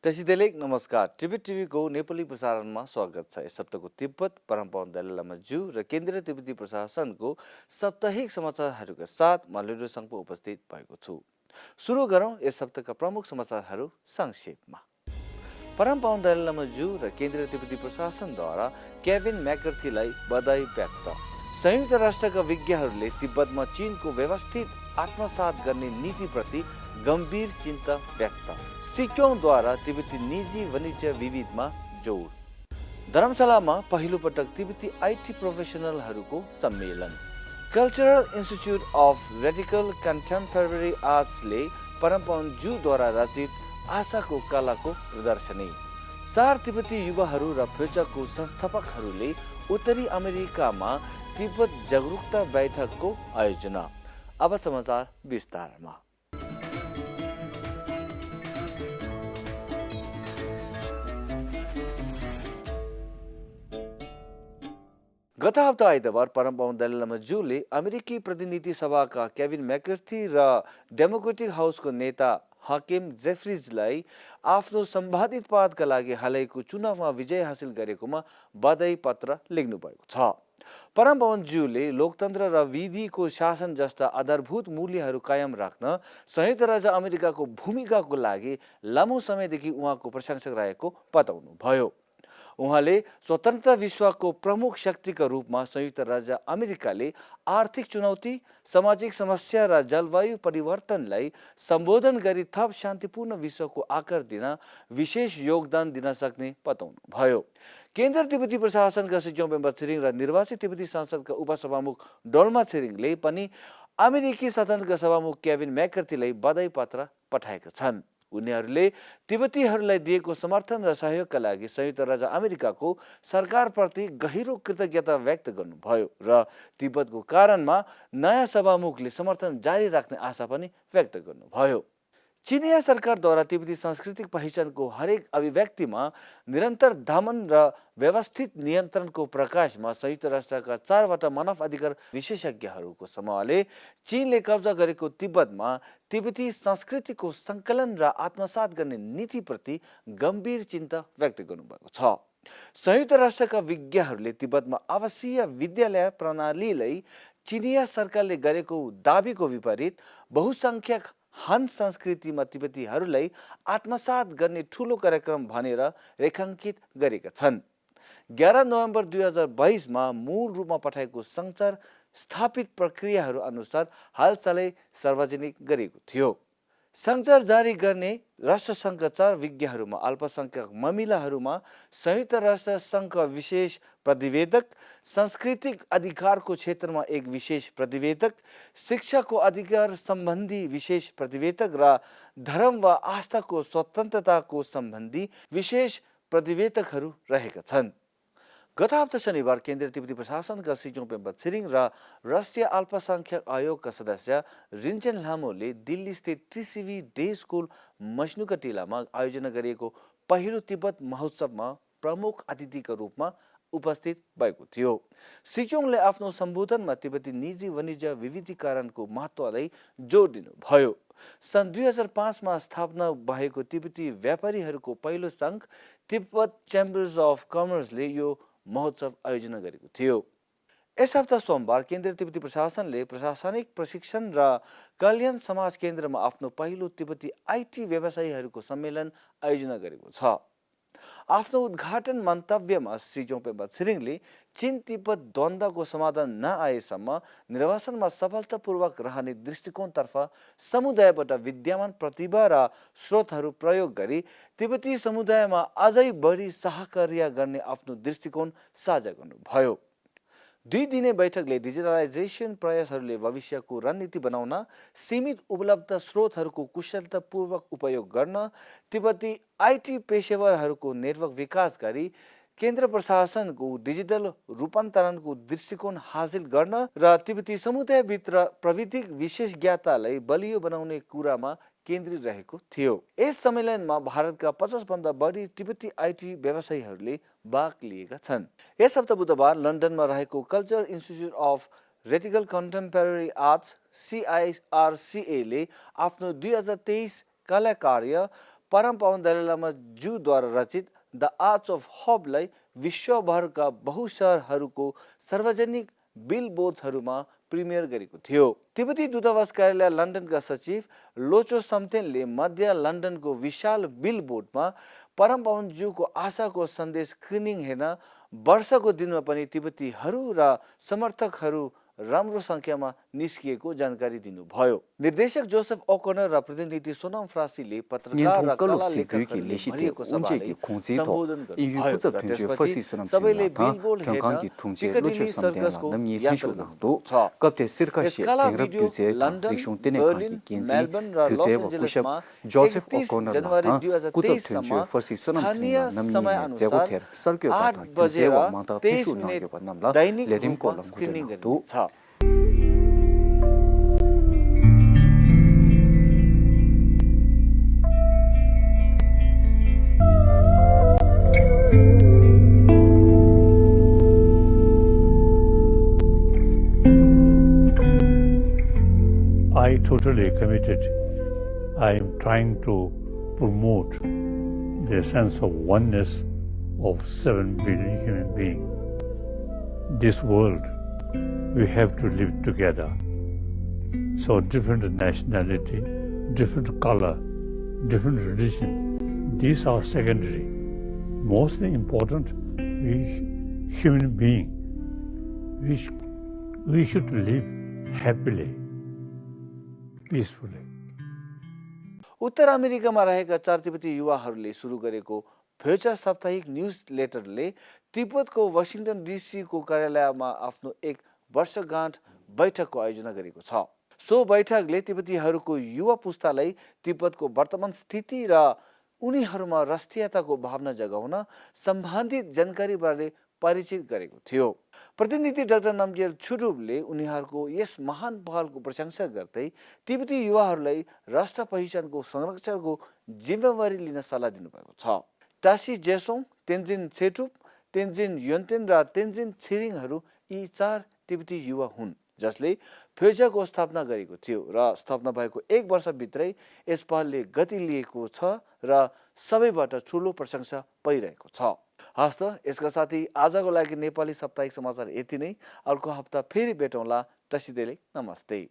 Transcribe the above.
दर्शक नमस्कार। टिबेटv को नेपाली प्रसारणमा स्वागत छ। यस हप्ताको तिब्बत परम्परा दलाइ लामा ज्यू र केन्द्रीय तिब्बती प्रशासनको साप्ताहिक समाचारहरूका साथ म लिडो सङ्घको उपस्थित भएको छु। सुरु गरौँ यस हप्ताका प्रमुख समाचारहरू संक्षेपमा। परम्परा दलाइ लामा ज्यू र केन्द्रीय तिब्बती प्रशासनद्वारा केभिन मैकार्थीलाई बधाई व्यक्त। संयुक्त राष्ट्रका विज्ञहरूले तिब्बतमा चीनको व्यवस्थित आत्मसात गर्ने नीतिप्रति गम्भीर चिन्ता व्यक्त। सिक्योङद्वारा तिब्बती निजी वाणिज्य विविधमा जोड। धर्मशालामा पहिलो पटक तिब्बती आईटी प्रोफेसनलहरूको सम्मेलन। Cultural institute of radical contemporary आर्ट्सले परम्परा ज्यूद्वारा रचित आशाको कलाको प्रदर्शनी। 4 तिब्बती युवाहरू र फ्युचरको संस्थापकहरूले उत्तरी अमेरिकामा तिब्बत जागरुकता बैठकको आयोजना। अब समाचार विस्तारमा। गत हप्ता आइतबार परम्परा दलाइ लामा ज्यूले अमेरिकी प्रतिनिधि सभाका केभिन मैकार्थी र डेमोक्रेटिक हाउसको नेता हाकिम जेफरीजलाई आफ्नो सम्भावित पदका लागि हालैको चुनावमा विजय हासिल गरेकोमा बधाई पत्र लेख्नु भएको छ। परम्परा ज्यूले लोकतन्त्र र विधिको शासन जस्ता आधारभूत मूल्यहरू कायम राख्न संयुक्त राज्य अमेरिकाको भूमिकाको लागि लामो समयदेखि उहाँको प्रशंसक रहेको बताउनु भयो। उहाँले स्वतन्त्र विश्वको प्रमुख शक्तिका रूपमा संयुक्त राज्य अमेरिकाले आर्थिक चुनौती, सामाजिक समस्या र जलवायु परिवर्तनलाई सम्बोधन गरी थप शान्तिपूर्ण विश्वको आकार दिन विशेष योगदान दिन सक्ने बताउनु भयो। केन्द्र तिब्बती प्रशासनका सिक्योङ पेम्बा छिरिङ र निर्वाचित तिब्बती संसदका उपसभामुख डोल्मा छिरिङले पनि अमेरिकी सदनका सभामुख केभिन मैकार्थीलाई बधाई पत्र पठाएका छन्। उनीहरूले तिब्बतीहरूलाई दिएको समर्थन र सहयोगका लागि संयुक्त राज्य अमेरिकाको सरकारप्रति गहिरो कृतज्ञता व्यक्त गर्नुभयो र तिब्बतको कारणमा नयाँ सभामुखले समर्थन जारी राख्ने आशा पनि व्यक्त गर्नुभयो। चीनिया सरकारद्वारा तिब्बती सांस्कृतिक पहिचानको हरेक अभिव्यक्तिमा निरन्तर दमन र व्यवस्थित नियन्त्रणको प्रकाशमा संयुक्त राष्ट्रका 4वटा मानव अधिकार विशेषज्ञहरूको समूहले चीनले कब्जा गरेको तिब्बतमा तिब्बती संस्कृतिको सङ्कलन र आत्मसात गर्ने नीतिप्रति गम्भीर चिन्ता व्यक्त गर्नुभएको छ। संयुक्त राष्ट्रका विज्ञहरूले तिब्बतमा आवासीय विद्यालय प्रणालीलाई चीनिया सरकारले गरेको दाबीको विपरीत बहुसङ्ख्यक हान संस्कृतिमा तिब्बतीहरूलाई आत्मसात गर्ने ठूलो कार्यक्रम भनेर रेखाङ्कित गरेका छन्। 11 नोभेम्बर 2022मा मूल रूपमा पठाएको संचार स्थापित प्रक्रियाहरू अनुसार हालसालै सार्वजनिक गरिएको थियो। संचार जारी गर्ने राष्ट्रसङ्घका 4 विज्ञहरूमा अल्पसङ्ख्यक मामिलाहरूमा संयुक्त राष्ट्र सङ्घका विशेष प्रतिवेदक, सांस्कृतिक अधिकारको क्षेत्रमा एक विशेष प्रतिवेदक, शिक्षाको अधिकार सम्बन्धी विशेष प्रतिवेदक र धर्म वा आस्थाको स्वतन्त्रताको सम्बन्धी विशेष प्रतिवेदकहरू रहेका छन्। गत हप्ता शनिबार केन्द्रीय तिब्बती प्रशासनका सिक्योङ पेम्बा छिरिङ र राष्ट्रिय अल्पसङ्ख्यक आयोगका सदस्य रिन्चेन लामोले दिल्ली स्थित TCV डे स्कुल मजनुका टिलामा आयोजना गरिएको पहिलो तिब्बत महोत्सवमा प्रमुख अतिथिका रूपमा उपस्थित भएको थियो। सिक्योङले आफ्नो सम्बोधनमा तिब्बती निजी वाणिज्य विविधीकरणको महत्त्वलाई जोड दिनुभयो। सन् 2005मा स्थापना भएको तिब्बती व्यापारीहरूको पहिलो सङ्घ तिब्बत चेम्बर्स अफ कमर्सले यो महोत्सव आयोजना गरेको थियो। यस हप्ता सोमबार केन्द्रीय तिब्बती प्रशासनले प्रशासनिक प्रशिक्षण र कल्याण समाज केन्द्रमा आफ्नो पहिलो तिब्बती आईटी व्यवसायीहरूको सम्मेलन आयोजना गरेको छ। आफ्नो उद्घाटन मन्तव्यमा सिक्योङ पेम्बा छिरिङले चीन तिब्बत द्वन्द्वको समाधान नआएसम्म निर्वाचनमा सफलतापूर्वक रहने दृष्टिकोणतर्फ समुदायबाट विद्यमान प्रतिभा र स्रोतहरू प्रयोग गरी तिब्बती समुदायमा अझै बढी सहकार्य गर्ने आफ्नो दृष्टिकोण साझा गर्नुभयो। 2 दिने बैठकले डिजिटलाइजेसन प्रयासहरूले भविष्यको रणनीति बनाउन, सीमित उपलब्ध स्रोतहरूको कुशलतापूर्वक उपयोग गर्न, तिब्बती आईटी पेशेवरहरूको नेटवर्क विकास गरी केन्द्र प्रशासनको डिजिटल रूपान्तरणको दृष्टिकोण हासिल गर्न र तिब्बती समुदायभित्र प्राविधिक विशेषज्ञतालाई बलियो बनाउने कुरामा केन्द्रित रहेको थियो। यस सम्मेलनमा भारतका 50 भन्दा बढी तिब्बती आईटी व्यवसायीहरूले भाग लिएका छन्। यस हप्ता बुधबार लन्डनमा रहेको cultural institute of radical contemporary arts CIRCA ले आफ्नो 2023 कला कार्य परम पावन दलाई लामा ज्यूद्वारा रचित द आर्ट्स अफ हबलाई विश्वभरका बहु शहरहरूको सार्वजनिक बिलबोर्ड्सहरूमा प्रिमियर गरेको थियो। तिब्बती दूतावास कार्यालय लन्डनका सचिव लोचो सम्तेनले मध्य लन्डनको विशाल बिलबोर्डमा परम पावन ज्यूको आशाको सन्देश स्क्रिनिङ हेर्न वर्षको दिनमा पनि तिब्बतीहरू र समर्थकहरू राम्रो संख्यामा निस्किएको जानकारी दिनुभयो। निर्देशक जोसेफ ओकनर र प्रतिनिधि सोनम फ्रासीले पत्रकार र कला लेखकहरूले भरिएको सभालाई सम्बोधन गर्नुभयो र त्यसपछि सबैले बिलबोर्ड हेर्न पिकाडिली सर्कसको यात्रा गर्नुभएको छ। यस कला भिडियो लन्डन, बर्लिन, मेलबर्न र लस एन्जलसमा 31 जनवरी 2023सम्म स्थानीय समयअनुसार 8 बजेर 23 मिनेट दैनिक रूपमा स्क्रिनिङ गरिनेछ। I totally committed. I am trying to promote the sense of oneness of 7 billion human beings. This world, we have to live together. So different nationality, different color, different religion, these are secondary. Mostly important, we human beings, we should live happily, peacefully. उत्तर अमेरिकामा रहेका 4 तिब्बती युवाहरूले सुरु गरेको future साप्ताहिक news लेटरले तिब्बतको Washington DC को कार्यालयमा आफ्नो एक वर्षगाँठ बैठकको आयोजना गरेको छ। सो बैठकले तिब्बतीहरूको युवा पुस्तालाई तिब्बतको वर्तमान स्थिति र उनीहरूमा राष्ट्रियताको भावना जगाउन सम्बन्धित जानकारीबारे परिचित गरेको थियो। प्रतिनिधि डाक्टर नामग्याल छुडुपले उनीहरूको यस महान पहलको प्रशंसा गर्दै तिब्बती युवाहरूलाई राष्ट्र पहिचानको संरक्षणको जिम्मेवारी लिन सल्लाह दिनुभएको छ। टासी जेसोङ, तेन्जिन सेटुप, तेन्जिन योन्तेन र तेन्जिन छिरिङहरू यी 4 तिब्बती युवा हुन् जसले फ्युचरको स्थापना गरेको थियो र स्थापना भएको 1 वर्षभित्रै यस पहलले गति लिएको छ र सबैबाट ठुलो प्रशंसा पाइरहेको छ। हस्त यसका साथै आजको लागि नेपाली साप्ताहिक समाचार यति नै। अर्को हप्ता फेरि भेटौँला। तसिदेले नमस्ते।